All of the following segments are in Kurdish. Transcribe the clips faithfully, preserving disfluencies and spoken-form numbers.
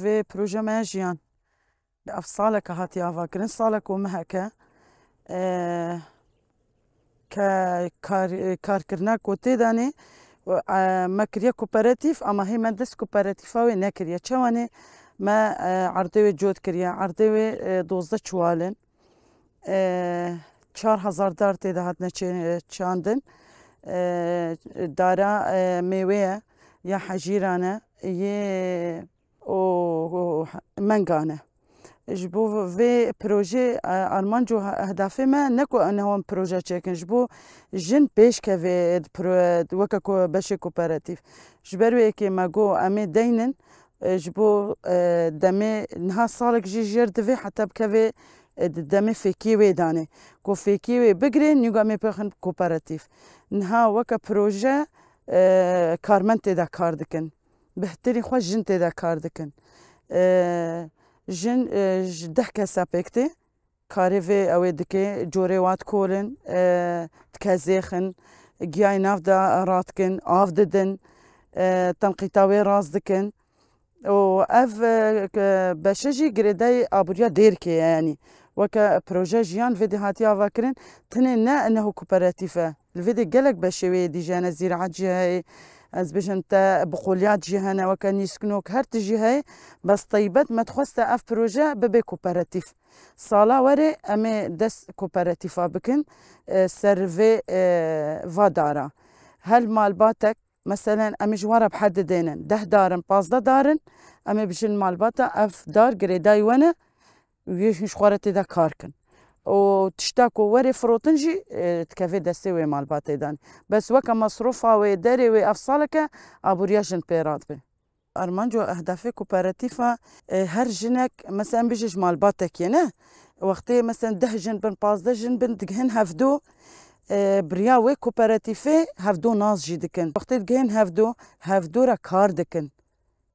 Vê proje me ya jiyan. Ev saleke hatiye avakirin, salek û meheke, e, ke kar-, karkirina ku tê de ne, e, me kiriye kooperatîf, ama hê me dest kooperatîfa wê nekiriye. Çawa ne? Me, e, erdê wê cot kiriye, erdê wê, e, dozdeh çuwal in. E, çar hezar dar tê de hatine çê-, çandin. E, dara, e, mêwe ye, ya hejîran e, yê û, û mengan e. Ji bo vê projê, e, armanc û he-, ehdafê me ne ku em newan proje çêkin, ji bo jin pêş keve di pro-, weke ku beşê kooperatîf. Ji ber wê yekê me got em ê deynin, e, ji bo, e, demê niha salek jî jêr divê heta bikeve, e, di demê fêkiyê wê danê. Ku fêkiyê wê bigirê, nîgo em ê bixin kooperatîf. Niha weke proje, e, karmend tê de kar dikin. Bihtirî xwe jin tê de kar dikin. E, jin, e, ji deh kesa pêk tê. Karê vê ew ê dike, corê wa dikolin, e, dikezêxin, giyayê nav de radikin, av didin, e, tenqîta wê rast dikin. Û ev, e, ke-, beşe jî girêdayî aboriya Dêrikê ye, yanî weke proje jiyan vê dê hatiye avakirin, tenê ne neho kooperatîf e. Li vê dê gelek beşê wê yê dî jî hene, zîraet jî heye, ez bêjim te biqoliyat jî hene, weke nîsknok her tişt jî heye, bes teybet me dixwest te ev proje bibe kooperatîf. Sala were em ê dest kooperatîfa bikin, e, ser vê, e, va dara. Her malbatek, meselen, em ê ji wan re bi herdê dênin, deh dar in, pazdeh dar in, em ê bijin malbata ev dar girêdayî we ne, û yê hûn ji xwe re tê de kar kin. Û tişta ku were firotin jî, e, dikeve destê wê malbatê de. Bes weke mesrofa wê, derê wê, ev saleke aboriya jin pê radibe. Armanc û ehdafê kooperatîfa, e, her jinek, mesela, em bijî ji malbatekê ne, wextê, mesela, deh jin bin, pazdeh jin bin, digihin hevdo, e, bi riya wê kooperatîfê hevdo nas jî dikin. Wextê digihin hevdo, hevdo re kar dikin.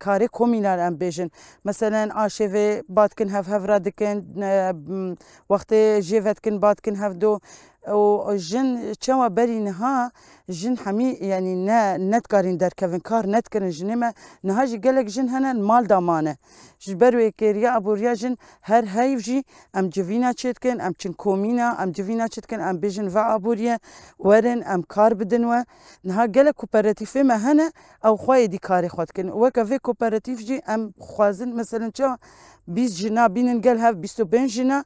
Karê komînal em bêjin. Meselen, aşêvê ba dikin, hev hev re dikin, e, m, wextê jê vedikin, ba dikin hevdo. Û jin çawa berî niha, jin hemî, yanî ne, nedikarîn derkevin, kar nedikirin jinê me. Niha jî gelek jin hene li mal de mane. Ji ber wê kêriya aboriya jin her heyv jî em civîna çêdikin, em çin komîna, em civîna çêdikin, em bêjin ve aboriye, werin, em kar bidin we. Niha gelek kooperatîfê me hene, ew xwe êdî karê xwe dikin. Weke vê kooperatîf jî em xwazin, meselen çawa bîst jina bînin gel hev, bîst û pênc jina,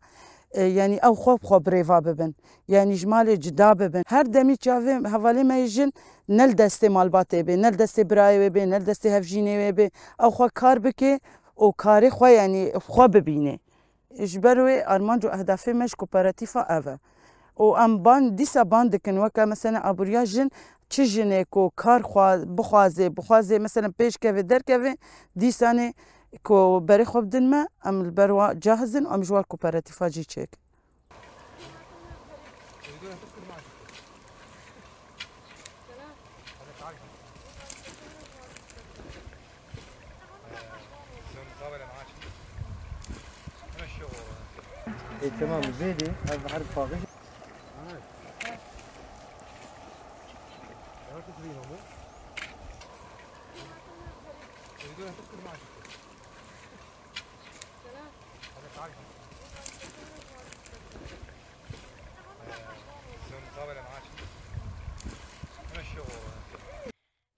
e, yanî ew xwe bi xwe birêva bibin. Yanî ji malê cida bibin. Her demî çavê hevalê me yê jin ne li destê malbatê bê, ne li destê birayê wê bê, ne li destê hevjînê wê bê. Ew xwe kar bike û karê xwe, yanî xwe bibîne. Ji ber wê armanc û ehdafê me ji kooperatîfa ev e. Û em ban, dîsa ban dikin, weke mesela aboriya jin, çi jinê ku kar xwa-, bixwaze, bixwaze mesela pêş keve, derkeve, dîsanê ku berê xwe bidin me, em li ber wa cahiz in, em ji wan kooperatîfa jî çêkin. اي تمام، زيدي، هذا حرف فاضي.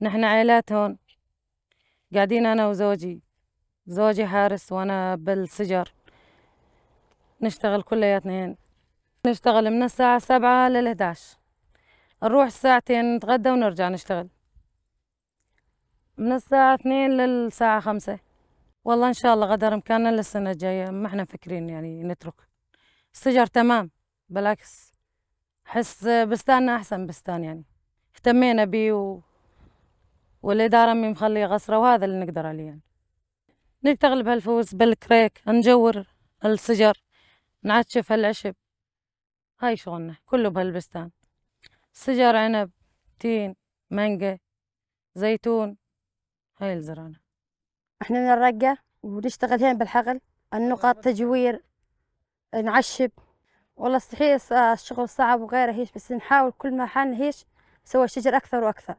نحن عائلات هون، قاعدين أنا وزوجي. زوجي حارس وأنا بالسجر. نشتغل كلياتنا هين. نشتغل من الساعة سبعة للحداش. نروح ساعتين نتغدى ونرجع نشتغل. من الساعة اثنين للساعة خمسة. والله إن شاء الله قدر إمكاننا للسنة الجاية، ما إحنا مفكرين يعني نترك. السجر تمام، بالعكس. حس بستاننا أحسن بستان يعني. اهتمينا بيه و-، والإدارة مي مخلية قصره، وهذا اللي نقدر عليه يعني. نشتغل بهالفوز، بالكريك، نجور السجر، نعشف هالعشب. هاي شغلنا، كله بهالبستان. سجر، عنب، تين، مانجا، زيتون، هاي الزرعنا. احنا من الرقة ونشتغل هين بالحقل، النقط، تجوير، نعشب. والله صحيح ص-، الشغل صعب وغيره هيش، بس نحاول كل ما حالنا هيش نسوي شجر أكثر وأكثر.